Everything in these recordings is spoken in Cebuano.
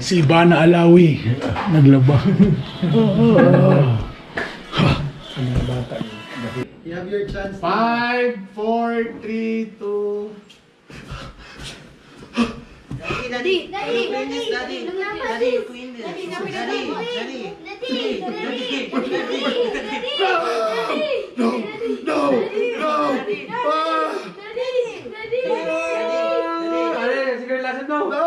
Si Ivana Alawi, naglaba. You have your chance. 5, 4, 3, 2. Daddy, daddy, Daddy, you win this, Daddy. daddy. Daddy, you win this. Daddy, Daddy, daddy. Daddy, Daddy, Daddy, Daddy, No, no, no. Ah, Daddy, Daddy. Ano, siguro last no. No!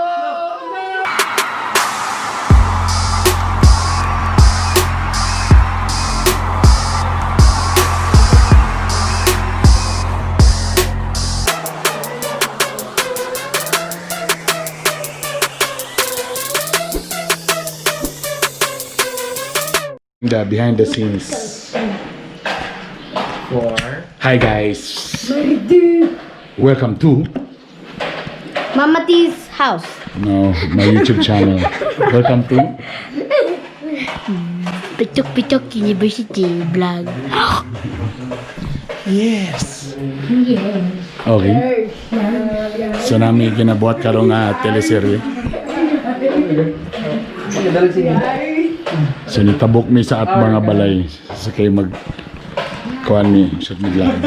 The behind the scenes. Four. Hi, guys. Welcome to Mama T's house. No, my YouTube channel. Welcome to Pitok Pitok University vlog. Yes. Okay. So nami ginabuhat karon nga teleserye. So nitabok mi sa at mga balay sa kay mag kuan mi sa naglaan.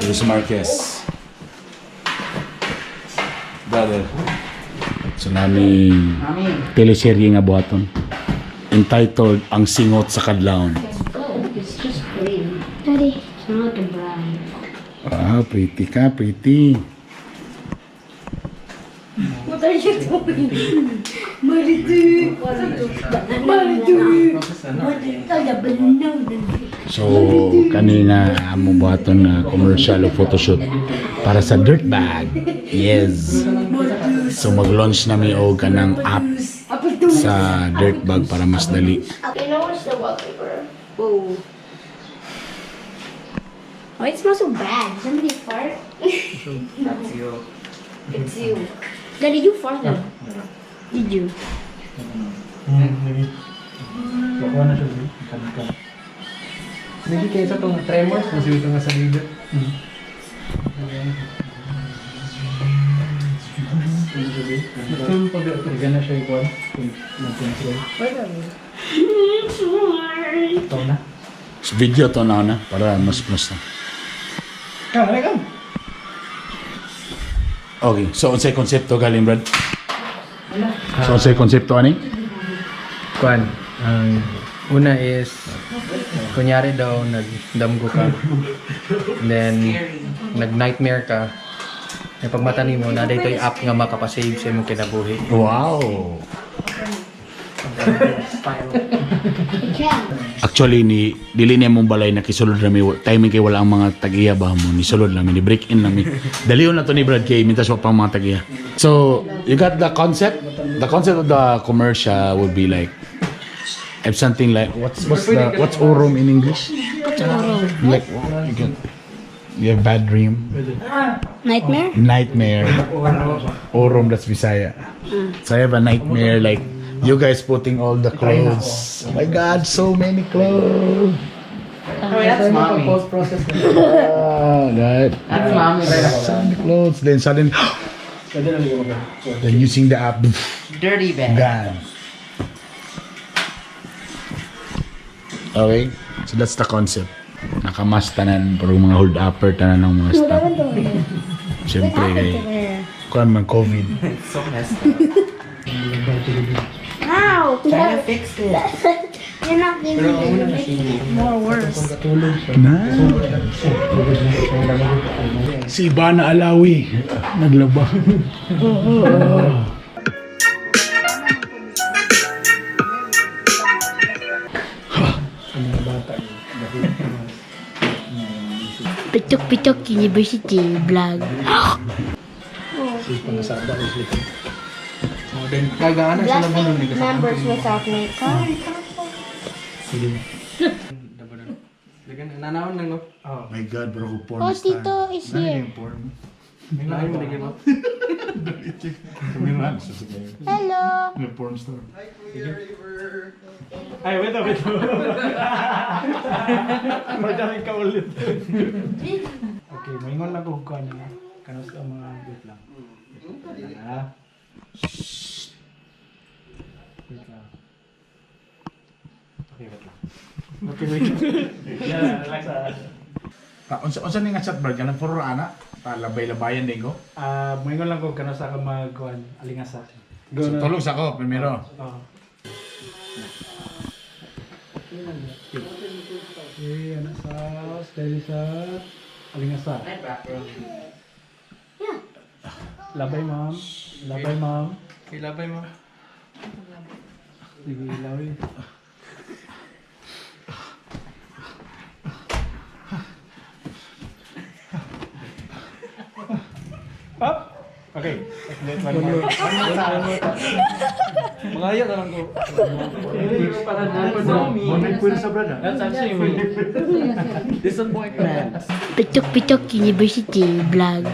Luis Marquez. Brother. So nami teleserye nga buhaton entitled Ang Singot sa Kadlawon. It's just green. Daddy. It's not a brown. Ah, pretty ka, pretty. What are you doing? Maridu! Maridu! So, kanina among buhaton na commercial o photoshoot para sa Dirtbag. Yes. So, mag-launch na mi og kanang app sa Dirtbag para mas dali. You know what's the wallpaper? Whoa. Oh, it smells so bad. Somebody fart? That's you. It's you. Daddy, you farted. Did you? Lagi. Bakuha na siya. Kan Lagi kayo sa itong tremors, mas ito nga sa liga. Mas pag na siya ikuan. Mag-control. Ito na. So, video to na na para mas mas na. Kang, ano kang? Okay, so unsay konsepto galing, Brad? So unsay konsepto ani? Kuan, ang una is, kunyari daw, nagdamgo ka. And then, nag-nightmare ka. May pagmata nimo, na dito yung app nga makapasave sa imong kinabuhi. Wow. I can. Actually ni dili niya mong balay nakisulod na mi timing kay wala ang mga tagiya ba mo ni sulod na mi ni break in na mi. Dalion na to ni Brad kay mintas wa pang mga tagiya. So, you got the concept? The concept of the commercial would be like if something like what's orum in English? Like you can you have bad dream, Nightmare? Nightmare. Orum, that's Bisaya. So I have a nightmare like you guys putting all the clothes. Oh my God, so many clothes. Oh, that's mommy. Post-process na. Oh God. That's mommy right So many clothes. Then suddenly, Pwede na ligo ka. then using the app, Dirty bag. gone. Okay, so that's the concept. Nakamas tanan, pero mga hold upper tanan ng mga staff. Siyempre, kay, kuan man COVID. It's so messed up. Ow! Trying to fix it. You're not giving it. You're making it more worse. Katulog siya. Na. Si Ivana Alawi, naglaba. Ang mga bata. Pitok Pitok University vlog. Sige, pangasaba ko sila. Oh, then, kagaan na sila mo Blessing members without makeup. Sige. Dagan, nanawon lang, no? Oh. My God, bro, porn Oh, Tito is here. May lain mo, mo. Hello. Porn star. Ay, wait, wait. Magdamig ka ulit. Okay, maingon lang ko kuan na. Kanus ang mga wait lang. Ah. Wait lang. Okay, wait lang. Okay, wait. Yeah, relax ah. Ta, unsa unsa ni nga chat Brad kanang puro ana? Ta labay-labayan din ko. Ah, maingon lang ko kanus ka magkuan alingasa. So, tulog sa ko primero. Oh. Okay, ano sa dahil sa alingasa. Yeah. Labay, ma'am. Labay, ma'am. Ilabay mo. Sige, labay. Up! Okay. Let's do it one more. One more time. Mga ayaw na lang ko. Mo sa brad, ah. That's actually me. Disappointment. Pitok Pitok University Vlog.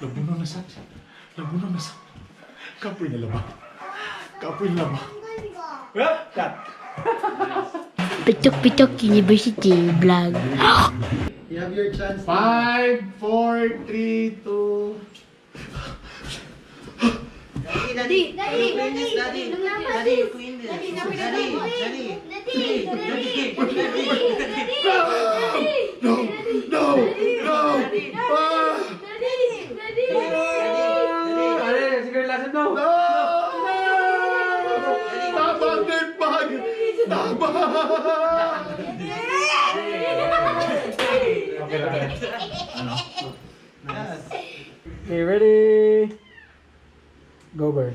Labuno na sad. Labuno na sad. Kapoy na laba. Kapoy na laba. Up! Cut! Pitok Pitok University Vlog. You have your chance. 5, 4, 3, 2. Daddy, daddy, Daddy, you clean this, Daddy, daddy. Daddy, Daddy, you clean this. Daddy, Daddy, Daddy, daddy, Daddy, daddy, Daddy, daddy. Daddy, No! No! No! Ah! Daddy, Daddy, Are, siguro last no. No! Tama, dirtbag! Tama! Okay lang. Ano? Okay, ready? Go, bird.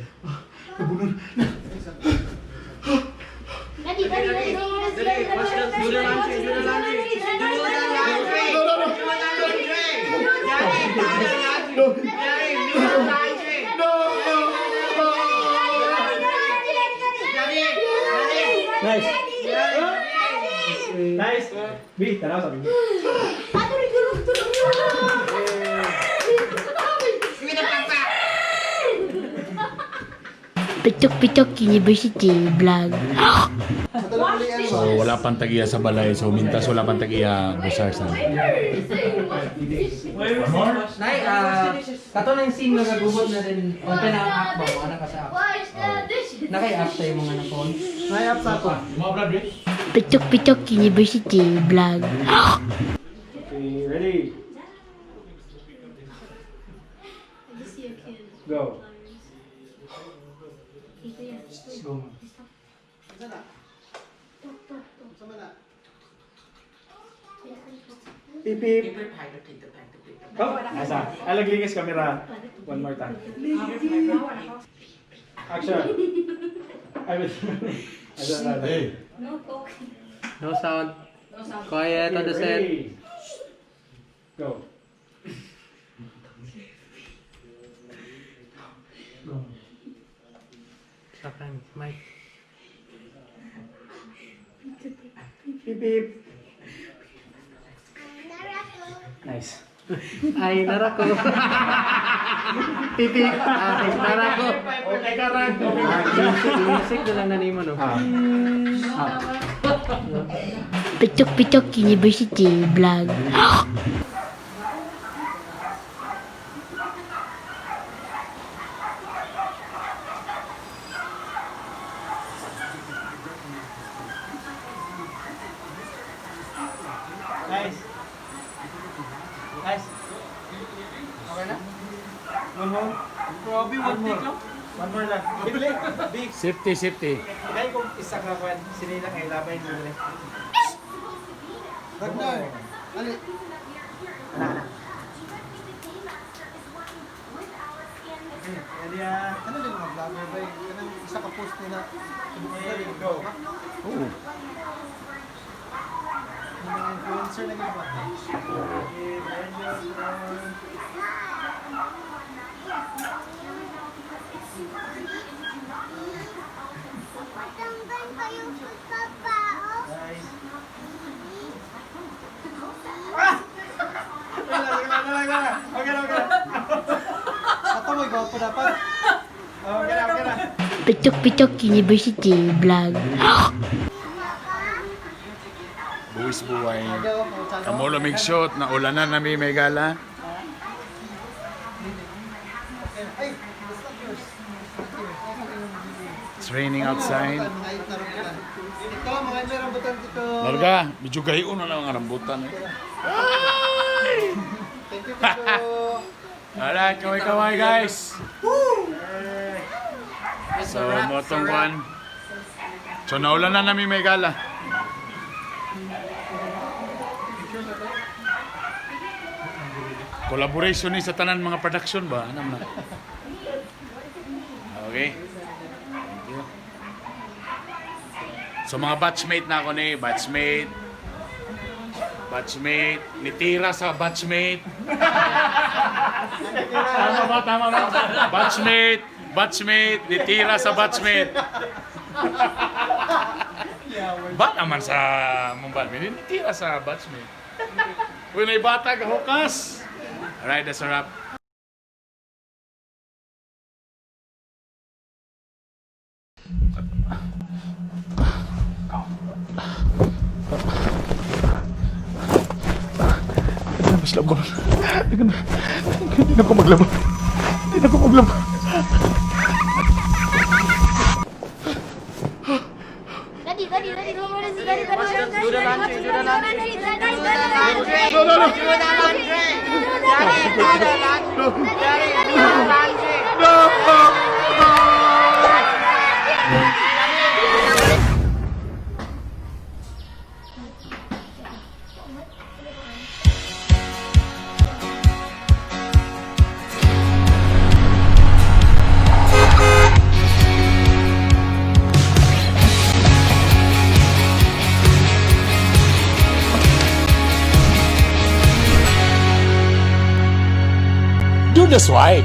Daddy, Daddy, Daddy, Daddy, watch the, do the laundry, do the laundry. Do the laundry. No, no, no. Do the laundry. Daddy, do the laundry. Daddy, do the laundry. No! Daddy, daddy. Nice! Nice! B, tanaw sabi ko. Give me the papa. Pitok Pitok University Vlog. So wala pang tagiya sa balay. So mintas wala pang tagiya busar sa. One more? Nay, kato na yung scene nga gagubot na din. Open na ang app ba? Ano ka sa app? Wash the dishes. Naka-app sa imong ano phone. May-up sa ako. Mga Brad, eh? Pitok Pitok University Vlog. Okay, ready? Go. Go, ma'am. Beep, beep. Oh, asa. Ay, naglinis camera. One more time. Action. Ay, wait. Asa, asa, asa. Hey. No sound. Quiet on the set. Ready? Go. Go. Sa akin, mic. Beep, beep. Nice. Ay, narako. Pipi. Ay, narako. Okay ka rin. Ah, music, music na lang na nimo, no? Pitok Pitok University Vlog. Nice. Nice. Okay na? One more. Grabe, One more. One more lang. Bigli. Big. Safety, safety. Dahil kung isa ka kwan, sinila kay labay nila. Ragnar. Ali. Ready ah. Ano din mga vlogger ba? Kanang isa ka post nila. Okay, go. Oo. Yung mga influencer na ginawa. Okay, ready, go. dapat. Oh, okay na, okay na. Pitok Pitok University Vlog. Buwis buhay. Kamulo mig shot na ulanan na mi may gala. It's raining outside. Ito, mga may rambutan dito. Larga, medyo gayon na lang ang rambutan eh. Thank you, Tito. Alright, kaway kaway, guys. So, motong kwan. So, naulan na nami may gala. Collaboration ni sa tanan mga production ba? Ano na? Okay. Thank you. So, mga batchmate na ako ni, batchmate. Batchmate. Nitira sa batchmate. Tama ba? Tama ba? Batchmate! Batchmate! Nitira sa batchmate! Ba naman sa mong batchmate? Nitira sa batchmate. Uy, may bata kahukas! Alright, that's a wrap. Mas labon. Hindi na ko maglaba. Hindi na ko maglaba. Daddy, daddy, daddy, daddy, daddy, daddy, do the laundry, do the laundry, daddy, do the laundry, No, no, no. Do the laundry! Daddy, do the laundry! Daddy, do the laundry! No! Do the swipe.